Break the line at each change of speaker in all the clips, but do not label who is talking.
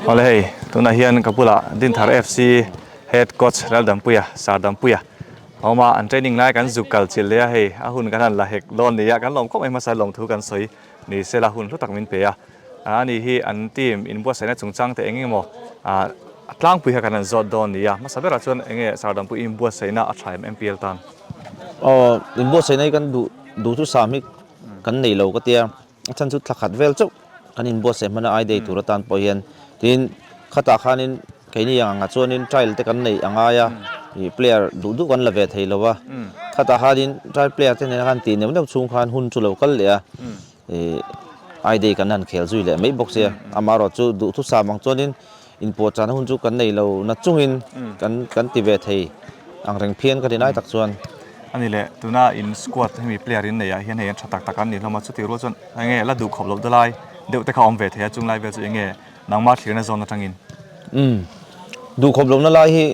Awle hei tunah hian ka bulah Dinthar FC head coach Laldampuia Sardampuia a awm a an training lai kan zuk kal chilh leh a hei a hun kan han la hek dawn ni a kan lawm khawp mai hmasa lawmthu kan sawi ni sela hun hlu tak min pe a ani hi an team inbuatsaihna chungchang te eng emaw ah a tlangpui kha kan han zawt dawn ni a hmasa berah chuan eng nge Sardampuii inbuatsaihna a tha em M_P_L tan.
Aw inbuatsaihna hi kan duh duh chu sam hi kan nei lo ka tia. A chhan chu thla khat vel chauh kan inbuatsaih hman a I day tur atan pawh hian tin khatah khanin keini ang angah chuanin trial te kan neih a ngai a ih player duh duh kan la ve thei lo a khatah khanin trial player te nena khan tih neuh neuh chhung khan hun chu lo kal leh a ih I day kan han khel zui leh mai bawk sia amaherawhchu duhthusam ang chuanin Inpawhchahna hun chu kan nei lo na chungin kan kan ti ve thei ang reng phian ka ti lai tak chuan.
A ni leh, tuna in squad hemi player in neih ah hian hei an tha tak tak an ni hlawm a, chutih rual chuan enge la duh khawp loh te lai deuh te kha a awm ve thei a, chung lai vel chu enge nangmah thlirna zawn atangin?
Umm, duh khawp lohna lai hi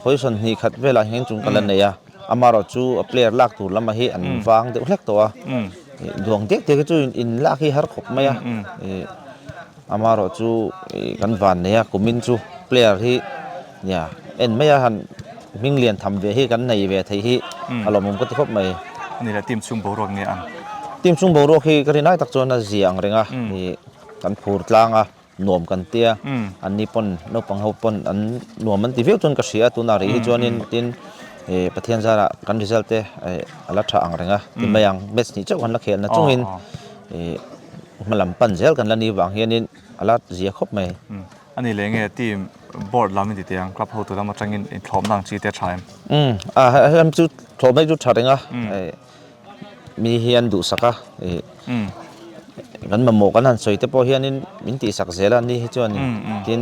position hnih khat velah hian chung ka la nei a, amaherawh chu a player lak tur lamah hi an vang deuh hlek tawh a, duang dek dek hi chu in lak hi har khawp mai a. Amaherawh chu kan van nei a, kumin chu player hi nia en mai a han hming lian tham ve hi kan nei ve theih hi a lawmawm ka ti khawp mai.
Ani leh team chhung boruak nge ang?
Team chhung boruak hi ka rinai tak chuan a zia ang reng a, kan phur tlang a, nuam kan tia, anni pawn naupang ho pawn an nuam an ti viau chuan ka hria a, tunah rih hi chuanin tin Pathian zarah kan result te a la tha ang reng a ti mai ang, match hnih chauh kan la khelna chungin. Hma lam pan zel kan la ni vang hianin a la zia khawp mai.
A ni leh nge team board lam in ti teh ang club hotu lam atangin inthlawpna ang chi te a tha em?
Umm a helam chu thlawhna hi chu tha reng a mi hian duhsak a kan mamawh kan han sawi te pawh hianin min tihsak zel a ni hi chuan tin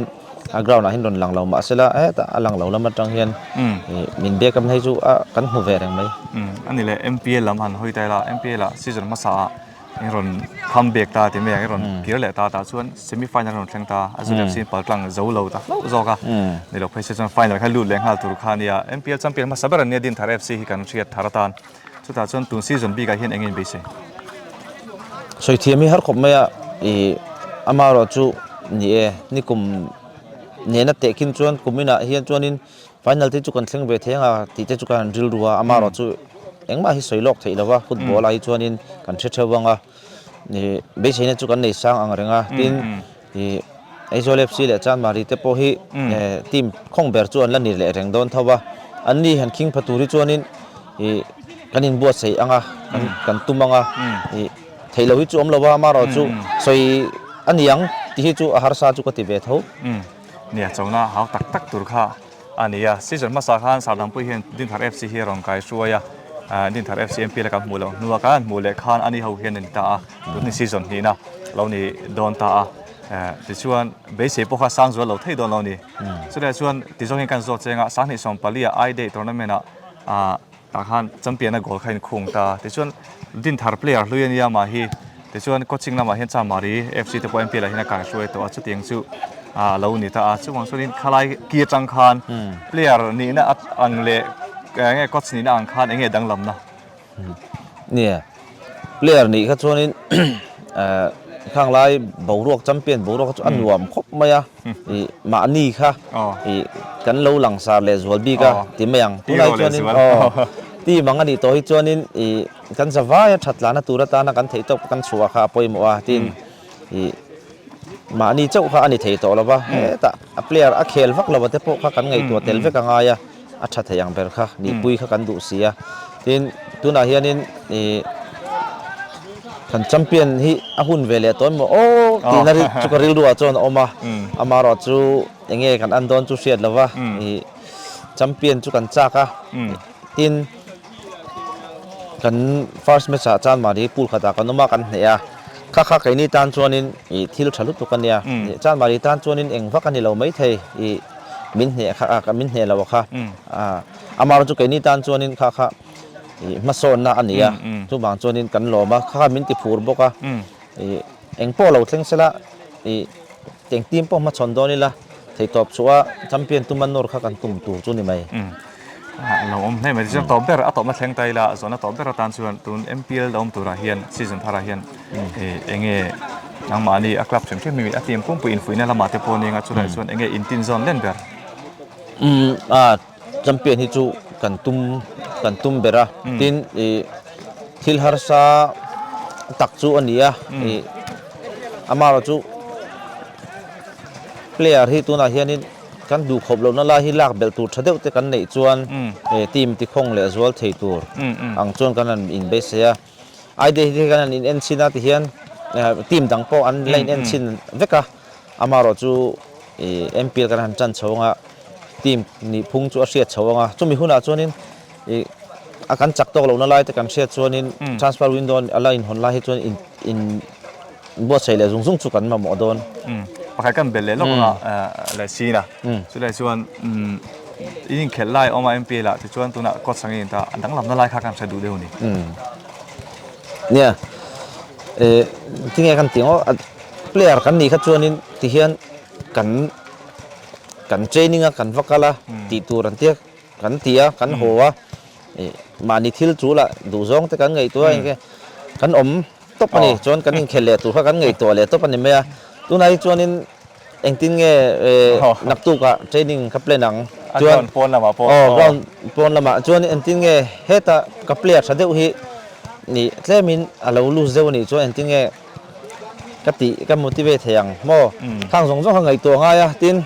a ground ah hian rawn lang lo mahsela hetah a lang lo lam atang hian min back up na hi chu a kan hmu ve reng mai.
A ni leh M_P_L lam han hawi ta ila M_P_L ah season hmasa ah In rawn come back ta ti mai ang, i rawn kir leh ta tah chuan semi final rawn thleng ta a, Azul FC in pal tlang zo lo ta hlauh zawk a, ni lo phei se chuan final kha lut leh nghal tur kha a nia. MPL champion hmasa ber an nia Dinthar FC hi kan hriat thar atan. Chutah chuan tun season bikah hian eng nge in beisei?
Sawi thiam hi har khawp mai a, ih amaherawh chu ni e, nikum nena tehkhin chuan kum inah hian chuanin Final te chu kan thleng ve thei anga tih te chu ka han rilru a, amaherawh chu engmah hi sawi lawk theih lo va, football ah hi chuanin kan hre theuh vang a, ih beiseina chu kan nei sang ang reng a, tin ih Aizawl FC leh Chanmari te pawh hi team khawng ber chu an la ni leh reng dawn tho va, an ni han khing pha tur hi chuanin ih kan inbuatsaih ang a, kan tum ang a, ih theih loh hi chu awm lo va, amaherawh chu sawi a ni ang tih hi chu a harsa chu ka ti ve tho.
Nia, chona hau tak tak tur kha a ni a. Season hmasa khan Sardangpui hian Dinthar FC hi a rawn kai hruai a, Dinthar FC MPL a kan hmuh loh hnua kan han hmuh leh khan ani ho hian a ni ta a, tun hi season hnihna lo ni dawn ta a. Tichuan beisei pawh kha sang zual lo thei dawn lo a ni. Chutiang chuan tizawng hian kan zawt cheng a, Sanghnih sawmpalia I Day tournament ah Tah khan champion a goal kha inkhung ta. Tichuan Dinthar player hlui a nia mah hi. Tichuan coaching lamah hian Chamari FC te pawh MPL ah hian a kai hruai tawh a, chutiang chu a lo ni ta a. Chuvang chuanin khalai ki atang khan player nihna ang leh enge coach nihna ang khan enge danglamna?
Nia, player nih kha chuanin khang lai boruak champion boruak kha chu a nuam khawp mai a. Ih mahni kha ih kan lo langsar leh zual bik a ti mai ang. Tunah hi chuanin aw team ang a nih tawh hi chuanin ih kan zavaia that tlana tur atana kan theih tawk kan chhuah kha a pawimawh a tin ih mahni chauh kha a ni thei tawh lo va hetah a player a khel vak lo te pawh kha kan ngaihtuah tel vek a ngai a. A tha thei ang ber kha nihpui kha kan duh si a, tin tunah hianin ih kan champion hi a hun ve leh tawh emaw aw tihna ri chu ka rilruah chuan a awm a, amaherawh chu eng nge kan en dawn chu hriat lo va, ih champion chu kan chak a, tin kan first match ah chuan mahni pool khatah kan awm a kan hneh a, kha kha keini tan chuanin ih thil tha lutuk a nia, chuan mahni tan chuanin eng vak a ni lo maithei ih. Min hneh kha a min hneh lo a kha a amaherawh chu keini tan chuanin kha kha ih hmasawnna a ni a chuvang chuanin kan lawm a kha kha min ti phur bawk a ih eng pawh lo thleng sela ih eng team pawh hmachhawn dawn ila theihtawp chhuah a champion tuma nawr kha kan tum tur chu ni mai.
A lo awm hle mai. Tichuan tawp ber a tawpna thleng ta ila zawhna tawp ber atan chuan tun MPL lo awm turah hian season tharah hian eng nge nangmahni a club hrim hrim hi a team pumpui infuihna lamah te pawh nia chulaiah chuan eng nge intin zawn len ber?
Umm a champion hi chu kan tum kan tum ber a tin ih thil harsa tak chu a ni a ih amaherawhchu player hi tunah hianin Kan duh khawp lohna lai hi lak belh tur tha deuh te kan neih chuan team tikhawng leh zual thei tur ang chuan kan han inbeisei a. Idea hi kan han in en chhin a tihian team dang pawh an la in en chhin vek a, amaherawh chu MPL kan han tan chho anga team nih phung chu a hriat chho anga chumi hunah chuanin a kan chak tawk lohna lai te kan hriat chuanin transfer window a la inhawn lai hi chuan in Buatsaih leh zung zung chu kan mamawh dawn.
Pakhat kan belh leh lawk anga leh sin a. Chulai chuan in inkhelh lai awm a MPL ah tichuan tunah coach ang in ta a danglamna lai kha kan hre duh deuh a ni.
Nia tinge kan tih ang aw player kan nih kha chuanin tihian kan kan training a kan va kal a tih tur an tia kan ti a kan haw a mahni thil tul ah duhzawng te kan ngaihtuah a eng kan awm tawp a ni. Chuan kan inkhel leh tur kha kan ngaihtuah leh tawp a ni mai a. Tunah hi chuanin engtin nge naktukah training ka plan ang?
Chuan ground pawn lamah
pawh. Aw ground pawn lamah. Chuan engtin nge heta ka player tha deuh hi nih tlemin a lo loose deuh a nih chuan engtin nge ka tih ka motivate thei ang maw? Khang zawng zawng kha ngaihtuah a ngai a. Tin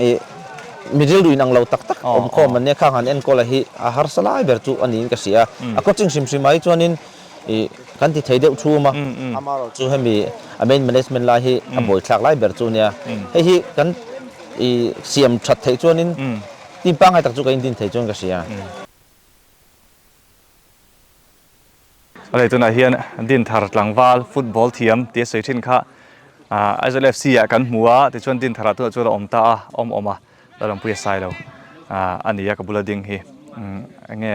ih mi rilru inang lo tak tak awm khawm an nia. Khang han enkawl a hi a harsa lai ber chu a niin ka hria a. A coaching hrim hrim ah hi chuanin Ih, kan ti thei deuh thum a, amaherawh chu hemi a main management lai hi a buaithlak lai ber chu nia. Hei hi kan ih siam that theih chuanin team pangngai tak chu ka indin thei chuan ka hria.
A lei tunah hian Dinthar tlangval football thiam tih a sawi thin kha Aizawl FC ah kan hmu a, tichuan Dintharah tunah chuan a awm ta a, awm awm a. Lalawmpuia Sailo a ni a ka bula ding hi enge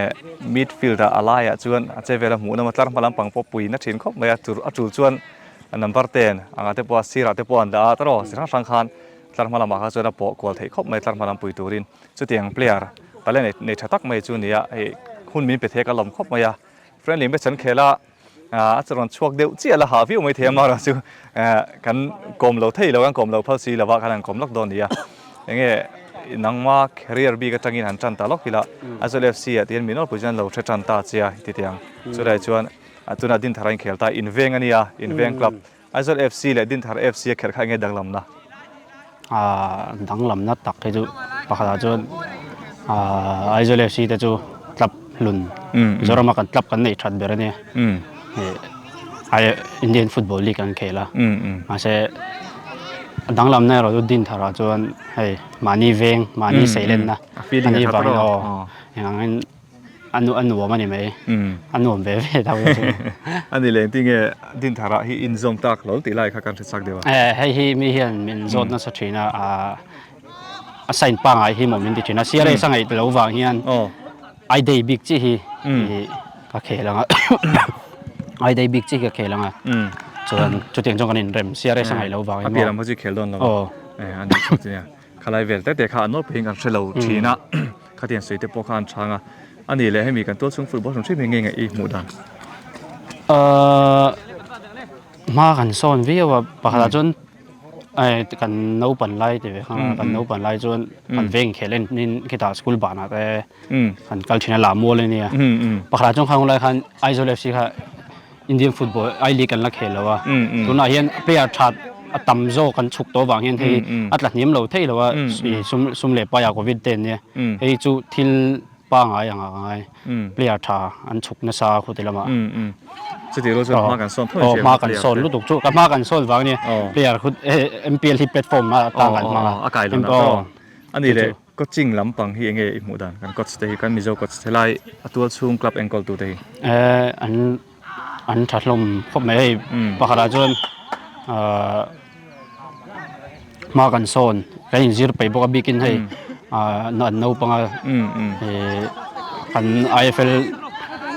midfield ah a laiah chuan a che vel a hmuh nawm a tlar hma lampang pawh pui na thin khawp mai a tur a tul chuan number ten anga te pawh a sirah te pawh an dah a tawrh chi hrang hrang khan tlar hma lamah kha chuan a pawh kual theih khawp mai tlar hma lam pui turin chutiang player talent nei tha tak mai chu a ni a hei hun min pe thei a ka lawm khawp mai a friendly match an khel a. A rawn chhuak deuh chiah la hah viau mai thei a mara chu kan kawm lo thei lo kan kawm lo phal si lova khan an kawm lawk dawn a ni a enge nangma career bik atangin han tan ta lawk ila Aizawl FC ah tihian min nawlpui chuan lo hre tan ta che a ti teh ang chulai chuan tunah Dinthar a inkhel ta inveng a nia inveng club Aizawl FC leh Dinthar FC a khelh kha enge danglamna?
Aaa danglamna tak hi chu pakhatah chuan aaa Aizawl FC te chu club hlun Mizoram a kan club kan neih that ber a nia ih Indian Football League an khel a mahse a danglamna erawh chu Dintharah chuan hei mahni veng mahni seilenna a nih vangin aw engangin A nu a nuam a ni mai. A nuam ve ve tho chu.
A ni leh engtin nge Dinthara hi inzawm tak lo tih lai kha kan hre chak deuh
a. Hei hi mi hian min zawt nasa thin a, a sign pangngai hi maw min ti thin a. CRS a ngaih lo vang hian I day bik chi hi ka khel ang a, I day bik chi hi ka khel ang a. Chuan chutiang chuan kan inrem CRS a ngaih lo vang hi maw.
A piah lam pawh chu i khel dawn lo a. A ni chu nia. Khalai vel te te kha a nawlpui in kan hre lo thin a. Khatiang sawi te pawh kha an chhang a, a ni leh hemi kan tualchhung football hrim hrim hi nge nge i hmuh dan?
Ahh hma kan sawn viau a, pakhatah chuan kan naupan lai ti ve kha kan naupan lai chuan kan veng inkhel en in khitah school banah te kan kal thin a lah mual a nia, pakhatah chuan khang lai khan Aizawl FC kha Indian football I league an la khel lo a, tunah hian player tha a tam zawk an chhuk tawh avang hian hei a tla hniam lo thei lo a, sum sum leh paia covid te an nia, hei chu thil pangai ang ah ka ngai, player tha an chhuk nasa a khuti lamah.
Chutih rual chuan hma kan sawn tho
in hma kan sawn lutuk chu ka hma kan sawn vang ania player khu MPL hi platform atan kan hmang
a, a kai lo na a ni leh. Coaching lampang hi enge i hmuh dan? Kan coach te hi, kan Mizo coach te lai a tual chhung club enkawl tu te
hi. Eh an an tha hlawm khawp mai hei pakhatah chuan ah hma kan sawn kan inzir peih bawk a bikin hei ah an naupang a eh kan IFL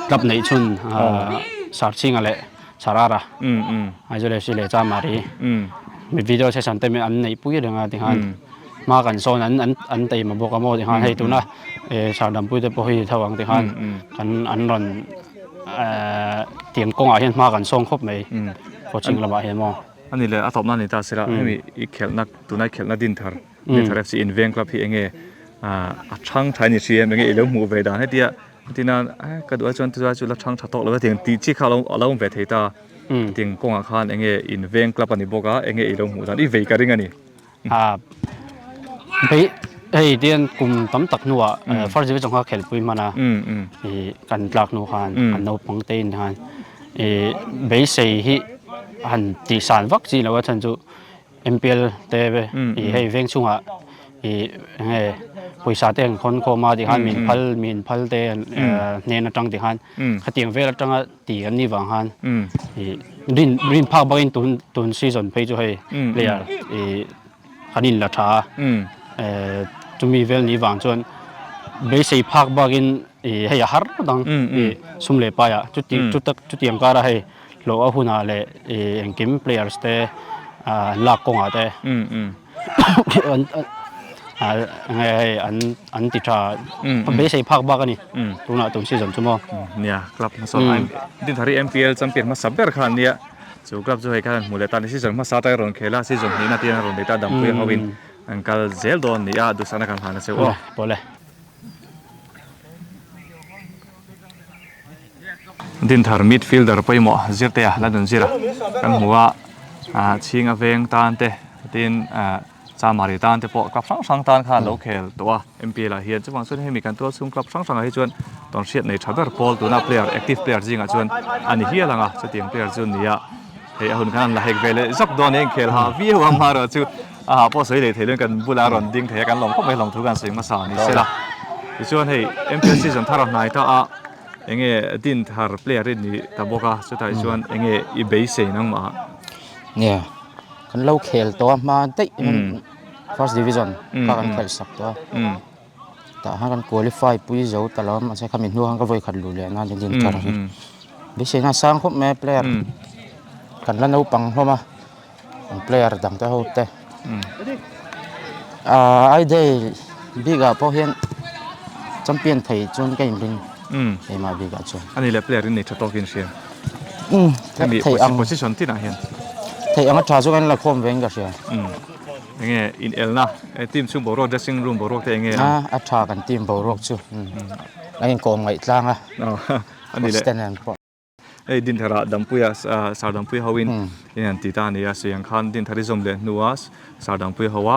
club neih chhun ah Sarchhinga leh Sarara Aizawl FC leh Chamari mi video session te an neih pui reng a tikhan. Hma kan sawn an an an taima bawk a maw ti khan hei tuna Sardampuii te pawh hi tho ang ti khan kan an rawn tiang kawngah hian hma kan sawn khawp mai coaching lamah hian maw.
A ni le a tawpna a ni ta sela hemi i khelhna tuna i khelhna din thar din thar FC inveng club hi enge a thang tha ni hria em enge i lo hmuh ve dan hetia tina ka duh ai chuan chulai chu la thang tha tawk lo a tiang tih chi kha a lo awm ve thei ta tiang kawngah khan enge inveng club a ni bawk a enge i lo hmuh dan i vei ka ring a ni.
A hei hei tian kum tam tak hnuah first division kha khelpui hman a ih kan tlak hnu khan kan naupang te in khan ih beisei hi han tih san vak chi lo a chhan chu M_P_L te ih hei veng chhungah ih eng nge pawisa te an khawn khawm a tikhan min phal min phal te hnen atang tikhan khatiang vel atanga tih an nih vang khan ih rin rin phak bakin tun tun season phei chu hei player ih kan in la tha a eh chumi vel nih vang chuan beisei phak bakin ih hei a har dang ih sum leh paiah chuti chutak chutiang kara hei hlawh a hunah leh ih engkim players te ah an lak kawngah te Nge hei an an ti tha beisei phak bak a ni tunah tun season chu maw.
Nia club hmasa Dinthari MPL champion hmasa ber kha an nia chu club chu hei khan an hmu leh ta ni season hmasa atanga rawn khel a season hnihna te hian a rawn nei ta Dampuia ho in an kal zel dawn a ni a duhsakna kan hlan a cheu aw.
Pawle.
Dinthar midfielder pawimawh Zirtea la nun zira kan hmu a ah chhinga veng tan te tin ah Chamari tan te pawh club hrang hrang tan khan a lo khel tawh a M_P_L ah hian chuvang chuan hemi kan tual chhung club hrang hrangah hi chuan tawn hriat nei tha ber pawl tuna player active player zingah chuan a ni hial ang a chutiang player chu a ni a hei a hun khan an la hek ve leh zawk dawn a inkhel ha viau a amaherawhchu A ha pawh sawi leh thei loin kan bulah a rawn ding thei a, kan lawm khawp mai hlawm thu kan sawi hmasa a ni sela. Tichuan hei MPL season thar a hnai ta a, enge din thar player i ni ta bawk a, chutah chuan enge i beisei nangmah ah?
Nia, kan lo khel tawh a hma daih hian first division kha kan khelh sak tawh a, tah khan kan qualify pui zo ta lo a, mahse khami hnuah khan ka vawi khat luh leh nan din thar hi beiseina a sang khawp mai a player kan la naupang hlawm a. An player dang te ho te ahh I day bik ah pawh hian champion thei chuan ka inring keimah bik ah chuan.
Ani leh player in nei tha tawk in hria. Hemi position tin ah hian.
Theih ang a tha chu kan la khawm ve in ka hria.
Enge in elna team chhung boruak dressing room boruak te enge
ang. A tha kan team boruak chu an inkawm ngaih tlang a.
Ani leh. Hei Dinthara Dampuia Sir Dampuia hoin in an ti ta a ni a, sawi ang khan Dinthar i zawm leh hnua Sir Dampuia hoa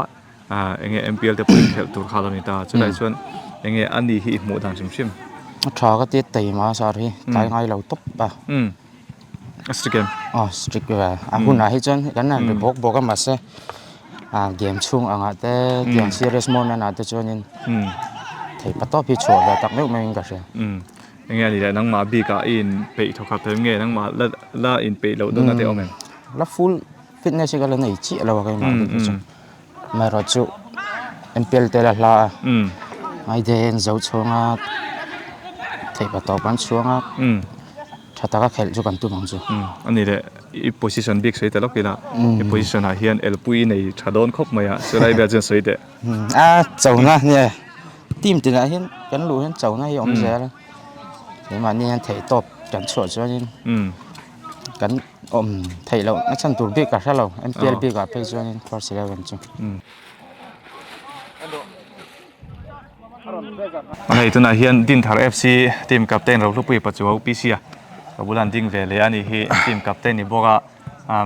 eng nge MPL te pawh inkhelh tur kha a lo ni ta. Chulai chuan eng nge a ni hi i hmuh dan hrim hrim?
A tha ka ti taima Sir hi tlai ngai lo tawp a.
A strict em?
Aw strict ve. A hunah hi chuan kan han ri bawk bawk a mahse game chhung angah te tiang serious moment ah te chuanin theihpatawp hi chhuah ve tak meuh meuhin ka hria.
Enge a ni leh nangmah bikah i inpeih thawk khat em nge nangmah la la inpeih loh dawn a te awm em?
La full fitness hi ka la nei chiah lo a keimah bik hi chu. Amaherawh chu MPL te la hla a Maidei an zo chhuang a theihpa tawp an chhuang a tha taka khelh chu kan tum ang chu.
A ni leh i position bik sawi ta lawk ila i position ah hian elpui i nei tha dawn khawp mai a chulai vel chuan sawi teh.
A chona nia. Team tinah hian kan luh hian chona hi a awm zel a, keimahni hian theihtawp kan chhuah chuanin kan awm theih loh na chhan tur bik ka hre lo M_P_L bikah phei chuanin first eleven chu.
Hei tunah hian Dinthar F_C team captain Rohlupuii Pachuau P_C a ka bulah an ding ve leh a ni hi team captain ni bawk a.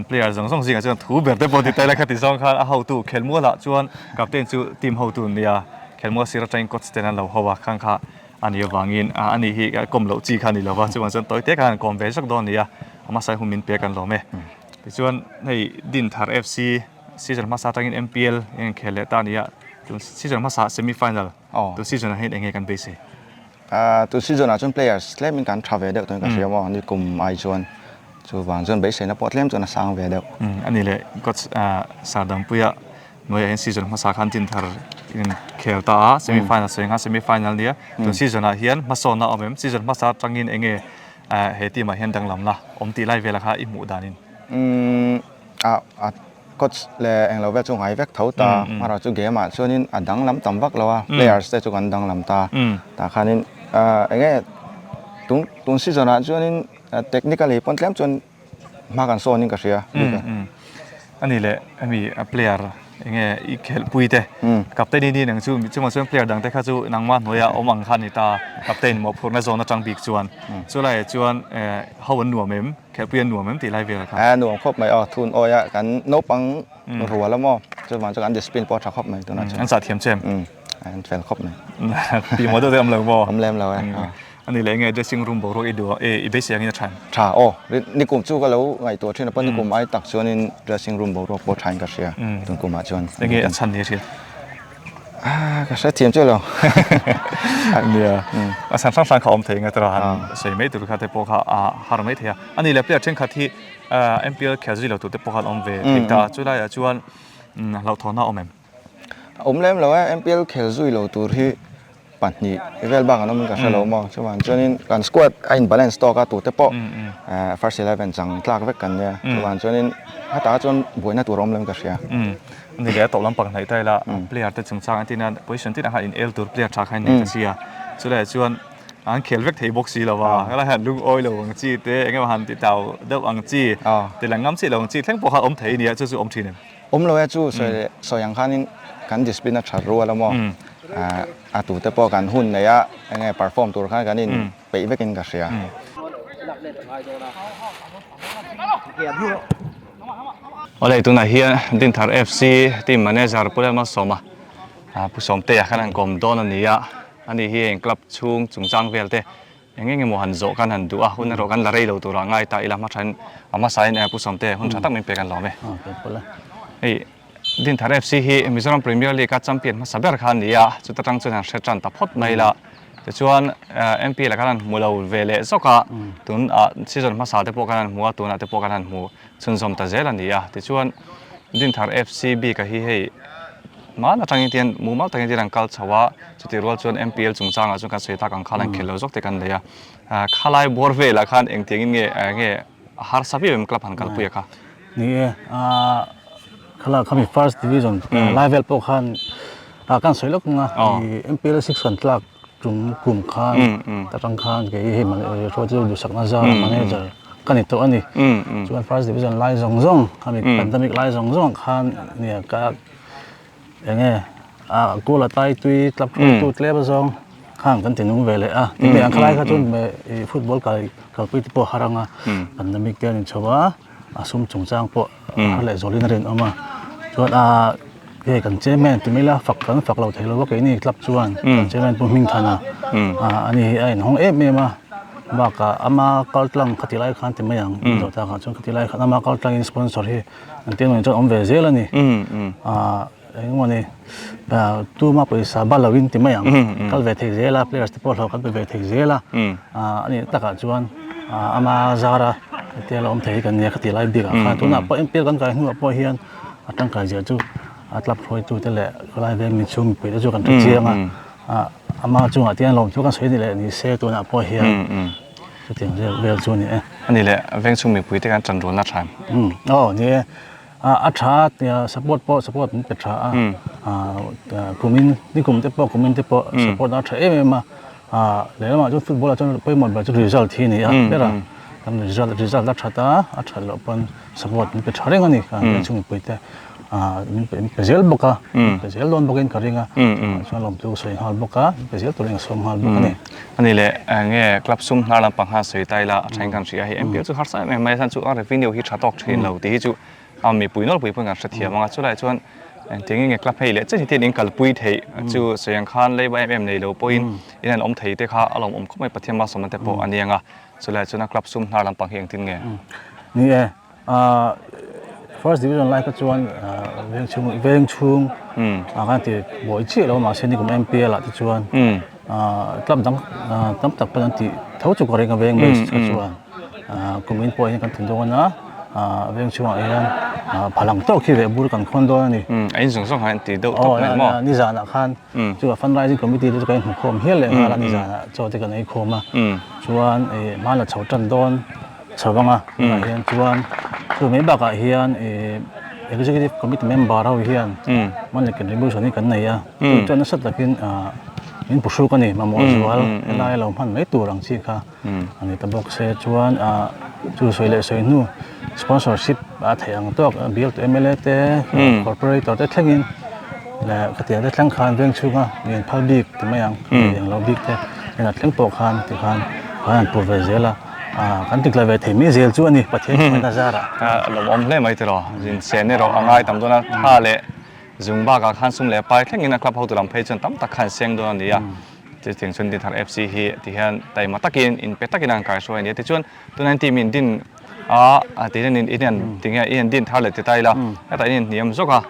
Player zawng zawng zingah chuan thu ber te pawh ti ta ila khati zawng khan a hotu khelmualah chuan captain chu team hotu an nia khelmual sir atangin coach ten an lo ho a khang kha a nih avangin a ni hi a kawm loh chi kha a ni lova chuvang chuan tawi te khan an kawm ve zawk dawn a ni a a hmasa hun min pek an lawm e tichuan hei Dinthar F_C season hmasa atangin M_P_L a inkhel leh ta a ni a tun season hmasa semi final tun season ah hian eng nge kan beisei.
Tun season ah chuan players tlem in kan tha ve deuh tawhin ka hria maw ni kum ai chuan chuvang chuan beiseina pawh tlem chuan a sang ve deuh.
A ni leh coach Sardampuia hnuaiah hian season hmasa khan team thar in khel ta a semi final sawi ang khan semi final nia tun season ah hian hmasawnna a awm em season hmasa atangin eng nge he team ah hian danglamna awm tih lai vela kha i hmuh danin.
Umm a. Coach leh englo vel chu ngai vek tho ta, amaherawh chu game ah chuanin a danglam tam vak lo a, players te chu kan danglam ta, tah khanin eng nge tun tun season ah chuanin technically pawn tlem chuan hma kan sawn in ka hria bik a.
Ani leh hemi player eng nge i khelhpui te captain i ni nang chu chungah chuan player dang te kha chu nangmah hnuaiah awm ang kha a ni ta, captain mawhphurhna zawn atang bik chuan chulaiah chuan ho an nuam em? Khelhpui a nuam em tih lai vel kha.
A nuam khawp mai aw, thun awi a kan naupang rual a maw chuvang chuan kan discipline pawh a tha khawp mai tunah chuan.
An zah thiam che em?
Umm an fel khawp mai.
Tih maw deuh deuh awm lo maw?
Awm lem lo e.
A ni leh nge dressing room boruak i duh a, i beisei angin a tha em?
Tha aw, nikum chu ka lo ngaihtuah thin a pawn nikum ai tak chuanin dressing room boruak pawh thain ka hria tun kumah chuan.
Enge a chhan ni a hriat?
Ah ka hre thiam chiah lo.
Nia. A chhan hrang hrang kha awm thei nga tawh han sawi mai tur kha te pawh kha a har mai thei a. A ni leh player thenkhat hi MPL khel zui lo tur te pawh khan awm ve thei ta. Chu laiah chuan hlauhthawnna a awm em?
Awm lem lo e, MPL khel zui lo tur hi pahnih vel bak an awm in ka hre lo maw. Chuvang chuanin kan squad a in balance tawk a tute pawh first eleven chang tlak vek kan nia. Chuvang chuanin hetah chuan buaina tur a awm lo in ka hria.
Ni leh a tawh lampang hnaih ta ila player te chungchang an tina position tinah khan in el tur player tha kha in nei ta sia chulaiah chuan an khel vek thei bawk si lo va helai hian lungawi lo ang chi te eng emaw han ti tau deuh ang chi ti lang ngam chiah lo ang chi thleng pawh kha awm thei ania chu chu awm thin em.
Awm lo e chu sawi leh sawi ang khanin kan discipline a that rual a maw a tute pawh kan hun nei a enge perform tur khan kan in peih vekin ka hria.
Awle tunah hian Dinthar FC team manager Pu Lalmalsawma Pu Sawmtea khan an kawm dawn a ni a, ani hi heng club chhung chungchang vel te eng eng emaw han zawh khan han duh a, hun erawh kan la rei lo turah ngai ta ila hma a hmasain Pu Sawmtea hun tha tak min pek an lawm e. Hei Dinthar FC hi Mizoram Premier League a champion hmasa ber kha a ni a, chuta tang chuan han hre tan ta phawt mai ila. Tichuan MPL ah khan an hmu lo ve leh zawk a, tun ah season hmasa te pawh khan an hmu a, tunah te pawh khan an hmu chhunzawm ta zel a ni a. Tichuan Dinthar FC bik a hi hei hman atangin tian mumal takin tian an kal chho a, chutih rual chuan MPL chungchangah chuan kan sawi tak ang khan an khelh lo zawk te kan nei a. Khalai bawr velah khan engtiangin nge nge harsa viau em club han kalpui a kha?
Ni e, khala khami first division lai vel pawh khan kan sawi lawk ang a, MPL 6 kan tlak tum kum khan atang khan kei hei hruaitu duhsakna zara manager ka ni tawh a ni. Chuan first division lai zawng zawng khami pandemic lai zawng zawng khan nia ka enge a goal a tai tui club hruaitu tlem azawng khan kan ti nung ve leh a. Ti mai ang khalai kha chuan football kalpui te pawh har anga pandemic te an inchho a. a sum chungchang pawh a leh zawlin a rinawm a chuan a hei kan chairman ti mai ila fak kan fak lo thei lo a keini club chuan kan chairman pu Hmingthana ani hi a inhawng em em a bakah ama kal tlang khati lai khan ti mai ang dawh takah chuan khati lai khan ama kal tlangin sponsor hi an tia nuam chuan awm ve zel a ni ah eng emaw ni tuma pawisa bal lovin ti mai ang kal ve thei zel a players te pawh hlauh kan pe ve thei zel a a nih takah chuan ama zara hetia la awm thei hi kan nia khati lai bik ah khan tunah pawh MPL kan kai hnuah pawh hian a tangkai zia chu a club hruaitu te leh khawlai veng mi chhung mipui te chu kan hre chiang a ama chungah te hian lawmthu kan sawi ni leh ni se tunah pawh hian chutiang vel vel chu a ni e.
A ni leh veng chhung mipui te kan tanrualna tha em?
Aw ni e. A tha a support pawh support min pe tha a kumin nikum te pawh kumin te pawh support a tha em em a lehlamah chuan football ah chuan pawimawh ber chu result hi a ni a ber a kan result result a that a a that loh pawn support min pe tha reng a ni kan chhung mipui te min pe min pe zel bawk a min pe zel dawn bawkin ka ring a chuan lawmtu sawi nghal bawk a min pe zel turin ka sawm nghal bawk a ni.
A ni leh enge club sum hnar lampang khan sawi ta ila a thain kan hria hei MPL chu harsa em em mai a chhan chu a revenue hi tha tawk thin lo tih hi chu a mipui nawlpui pawhin kan hrethiam ang a chulaiah chuan engtiangin nge club hei leh chen hi te in kalpui theih chu sawi ang khan leiba em em nei lo pawhin in an awm thei te kha a lawmawm khawp mai Pathian malsawmna te pawh a ni ang a chulaiah chuan a club sum hnar lampang hi engtin nge?
Ni e. First division lai kha chuan veng chhung veng chhung a kan ti buai chiah lo mahse nikum M_P_L ah te chuan club dang tam tak pawn an tih tho chu ka ring a veng base kha chuan kumin pawh hian kan ti dawn a veng chhungah hian phalang tawk hi leh bur kan khawn dawn a ni.
A in zawng zawng khan an ti deuh tawp mai maw?
Nizanah khan chu fundraising committee te chu kan inhmu khawm hial leh nghal a nizanah chaw te kan ei khawm a chuan hmanla chho tan dawn. Chho anga tunah hian chuan chu mai bakah hian ih Executive Committee member ho hian monthly contribution hi kan nei a, chu chuan nasa takin min pu hruk a ni, mamawh zual helai a lo hman mai tur ang chi kha a ni ta bawk se. Chuan chu sawi leh sawi hnu sponsorship a theih ang tawk bialtu mla te corporator te thlengin leh khatiang te thleng khan veng chhunga lian phal bik ti mai ang lian lo bik te hnenah thleng pawh khan tikhan khan an pur ve zel a. Kan tikla ve thei mai zel chu a ni Pathian hruaina zarah.
A lawmawm hle mai tiraw. Zinsen erawh a ngai tam dawn a, tha leh zung bakah khan sum leh pai thlengin a club hotu lam phei chuan tam tak khan seng dawn a ni a. Chutiang chuan Dinthar FC hi tihian taima takin inpe takin an kaihruai a ni a. Tichuan tunah hian team in din a tihian in in tinge i han din thar leh ti ta ila hetah in inhniam zawk a,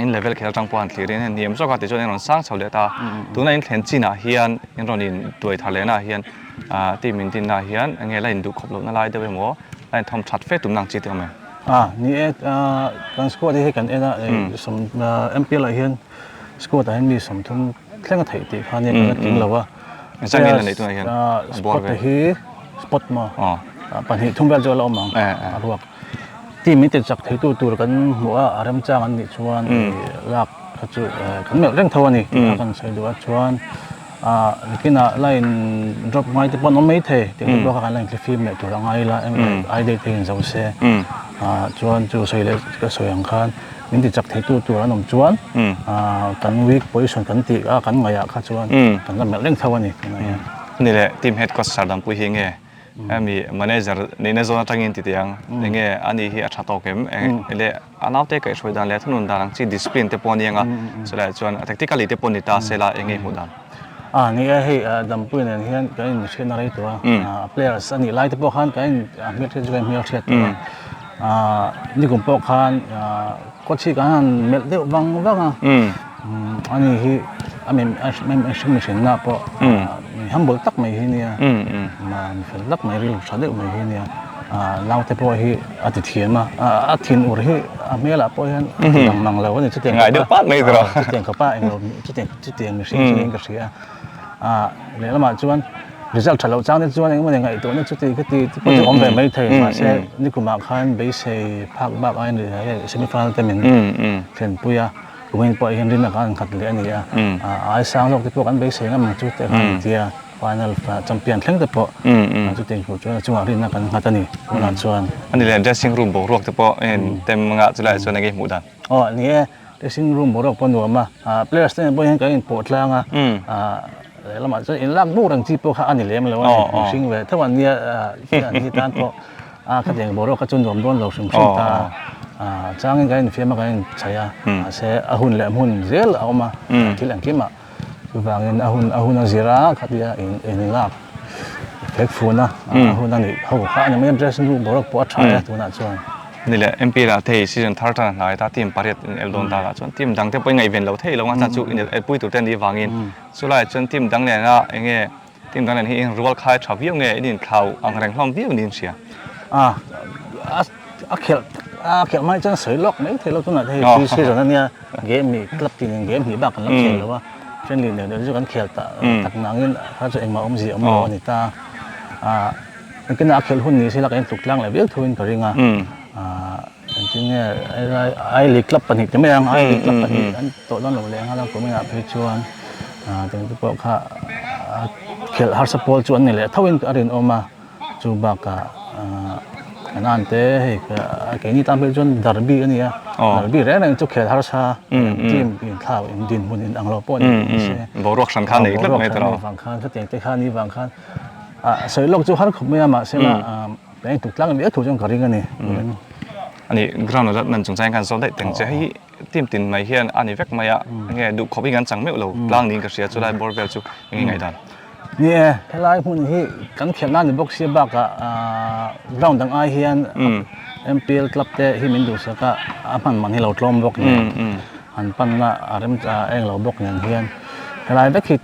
in level khelh atang pawh han thlir in hniam zawk a tichuan in rawn sang chho leh ta a. Tuna in thlen chinah hian in rawn in tuai thar lehnaah hian Ah team in dinna hian enge la induh khawp lohna lai deuh emaw la inthawm that fe tumna ang chi te awm em?
Ah ni e, ah kan squad hi hei kan en a sawm MPL ah hian squad ah hian mi 30 thleng a theih tih kha nia kan la tling lo a.
Engzah nge la neih tunah hian a bawr
ve? Spot te hi spot maw? Pahnih thum vel chu a la awm ang a ruak. Team in ti chak theitu tur kan hmuh a, a remchang an nih chuan lak kha chu kan melh reng tho a ni tih kha kan sawi duh a chuan Ah nikinah line drop ngai te pawh an awm mai thei tih te pawh kha kan la inthlifim leh tur a ngai ila ai date te in zo se ah chuan chu sawi leh ka sawi ang khan min ti chak thei tu tur an awm chuan ah kan weak position kan tih a kan ngaih ah kha chuan kan la melh reng tho a ni tunah hian.
Ani leh team head coach Sardampui hi nge Hemi manager nihna zawn atangin ti teh ang, enge ani hi a tha tawk em? Leh a naute kaihhruai dan leh thunun dan ang chi discipline te pawh a ni ang a, chulaiah chuan tactically te pawh ni ta se la enge i hmuh dan?
A ni e, hei Dampui nen hian kan inhriatna rei tawh a, players a nih lai te pawh khan kan in hmelhriat chu kan inhmelhriat tawh a, nikum pawh khan coach hi kan han melh deuh vang vang a, ani hi a mihrinna pawh mi humble tak mai hi nia mi fel tak mai rilru tha deuh mai hi nia naute pawh hi a ti thiam a a thin ur hi a hmelah pawh hian a ti lang mang lo a ni chutiang
ngai deuh pat mai tiraw
chutiang khawpa englo chutiang chutiang mihring chu niin ka hria a lehlamah chuan result tha loh chang te chuan engemaw ni ngaihtuahna chuti khati te pawh chu awm ve mai thei mahse nikumah khan beisei phak bak aiin semi final te min thlenpui a. Kumin pawh hian rinna kan khat leh a ni a, a ai sang zawk te pawh kan beisei ngam ang chu te khan an ti a, final champion thleng te pawh chutiang tur chuan a chungah rinna kan nghat a ni tunah chuan.
A ni leh dressing room boruak te pawh en tem anga chulaiah chuan enge hmuh dan?
Aw ni e, dressing room boruak pawh a nuam a, players te nen pawh hian kan inpawh tlang a, lehlamah chuan inlak buk reng chi pawh kha a ni lem lo a ni, mihring ve tho an nia an ni tan pawh. A khatiang boruak kha chu nuam dawn lo hrim hrim ta a, changin kan infiam a kan inchhaih a, mahse a hun leh hmun zel a awm a, thil engkim ah chuvangin a hun a hun a zir a khatia in inlak fek fun a, a hun a nih ho kha a ni mai a, dressing room boruak pawh a tha e tunah chuan.
Ni leh MP lah thei season thar tan a hnai ta team pariat in el dawn takah chuan team dang te pawh i ngaihven lo thei lo a, chuan chu in elpui tur te a nih vangin chulaiah chuan team dang nena enge Tin dang nen hi in rual khai tha viau nge in inthlau ang reng hlawm viau niin hria.
A a khelh a khelh mai chuan sawi lawk mai thei lo tunah te hei pre season ania game hnih club tin in game hnih bak kan la khel lo a friendly neuh neuh chu kan khel tak tak nangin kha chu engmah awmzia awm lo a ni ta a engtin a khelh hun ni se la kan intluk tlang leh viau thuin ka ring a a engtin nge I league club pahnih ti mai ang I league club pahnih an tawh dawn lo leh nghal a kuminah phei chuan. Tengte pawh kha khelh harsa pawl chu an ni leh tho in a rinawm a, chu bakah kan an te hei keini tan phei chuan derby a ni a, derby reng reng chu khelh harsa team inthlau in dinhmun in ang lo pawh ni ni se.
Boruak hran kha nei tlat mai tawh
lo. Vang khan khatiang te kha ni vang khan sawi lawk chu har khawp mai a mahse la kan intuk tlang viau thu chuan ka ring a ni.
Ani ground allotment chungchang khan zawt daih teng che hei Team tin mai hian a ni vek mai a, enge duh khawp hi kan chang meuh lo tlang niin ka hria chulai bawr vel chu enge ngaihdan.
Ni e, helai hmun hi kan khelh nan ni bawk sia bakah ground dang ai hian MPL club te hi min duhsak a, a hman man hi lo tlawm bawk nen an panna a rem eng lo bawk nen hian helai vek hi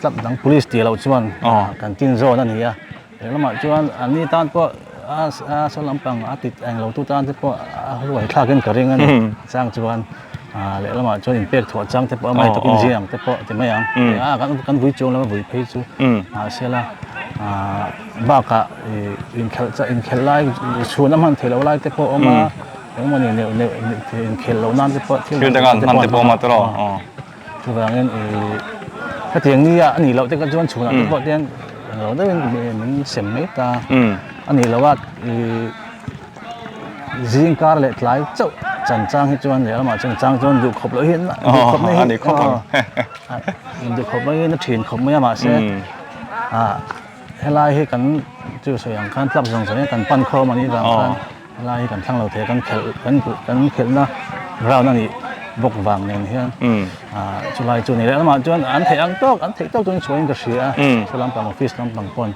club dang police tih loh chuan kan tin zawn a ni a. Lehlamah chuan an ni tan pawh a saw lampang a tit eng lo tu tan te pawh a hluai thlakin ka ring a ni. Chang chuan lehlamah chuan inpek thuah chang te pawh a mai takin zing ang te pawh ti mai ang. A kan vui chuang lama vui phei chu mahsela bakah inkhelh inkhelh lai chhun a hman theih loh lai te pawh a awm a. Engmawni neuh neuh inkhelh loh nan te pawh
thil dang an hman te pawh a awm a tawrh aw.
Chuvangin ih hetiang nia a nih loh te kha chuan chhunah te pawh hian englo deuhin min sem mai ta a nih loh a ih zing kar leh tlai chauh chan chang hi chuan lehlamah chuan chang chuan duh khawp loh hi duh khawp mai hi duh khawp mai hi na thin khawp mai a mahse ah helai hi kan chu sawi ang khan club zawng zawng hian kan pan khawm a nih vang khan. Helai hi kan thlang lo thei a, kan khelh kan kan khelhna ground a nih bawk vang nen hian ah chulai chu a ni leh lamah chuan an theih ang tawk an theih tawk chuan chhuahin ka hria a chu lampang office lampang pawn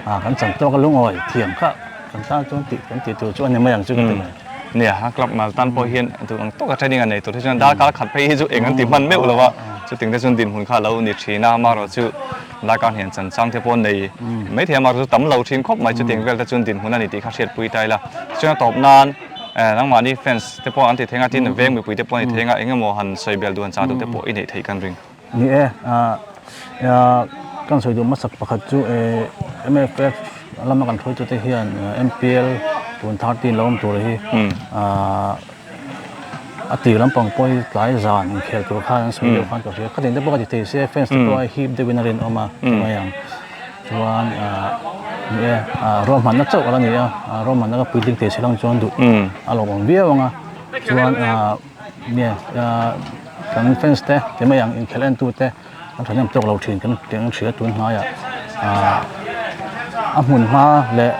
ah kan chan tawk a lungawi thiam kha kan tan chuan tih kan tih tur chu a ni mai ang chu ka ti mai.
Nia a club mal tan pawh hian duh ang tawka training a nei tur hi chuan darkar khat phei hi chu eng an ti hman meuh lo a, chuting te chuan dinhmun kha a lo ni thin a, amaherawhchu Darkar hnian chan chang te pawh nei mai thei a, mahse chu tam lo thin khawp mai chutiang vel te chuan dinhmun a ni tih kha hriatpui ta ila. Tichuan a tawp nan nangmahni fans te pawh an ti thei ang a, tin veng mipui te pawh an ti thei ang a, eng emaw han sawi bel duh han chah duh te pawh i neih theih kan ring.
Ni e, kan sawi duh hmasak pakhat chu MFF lama kan hruaitute hian MPL tun 13 lo awm tur hi A tir lampang pawh hi tlai zan inkhel tur khan an sawi deuh khan ka hria. Khatin te pawh ka ti thei se fans te pawh a hip deuhin a rinawm a ti mai ang. Chuan ah ni e ah ruahmanna chauh a la ni a, ah ruahmanna ka puitling thei si lang chuan duh a lawmawm viau ang a. Chuan ah ni e ah kan fans te ti mai ang inkhel en tu te kan thahnem tawk lo thin kan tih ang hria tun hnaiah ah a hmun hma leh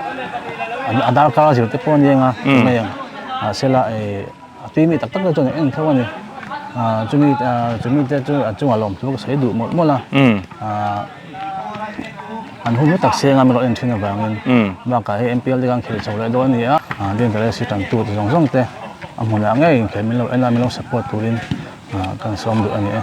a darkar a zir te pawh a ni ang a ti mai ang mahsela ih a tui mi tak tak te chuan an en tho a ni ah chumi ah chumi te chu a chungah lawmthu ka sawi duh mawlh mawlh a ah an hun hlu tak seng a min rawn en thin avangin bakah hei M_P_L te khan khel chho leh dawn a ni a ah Dinthar F_C tantu te zawng zawng te a hmunah ngei inkhel min lo en a min lo support turin ah kan sawm duh a ni e.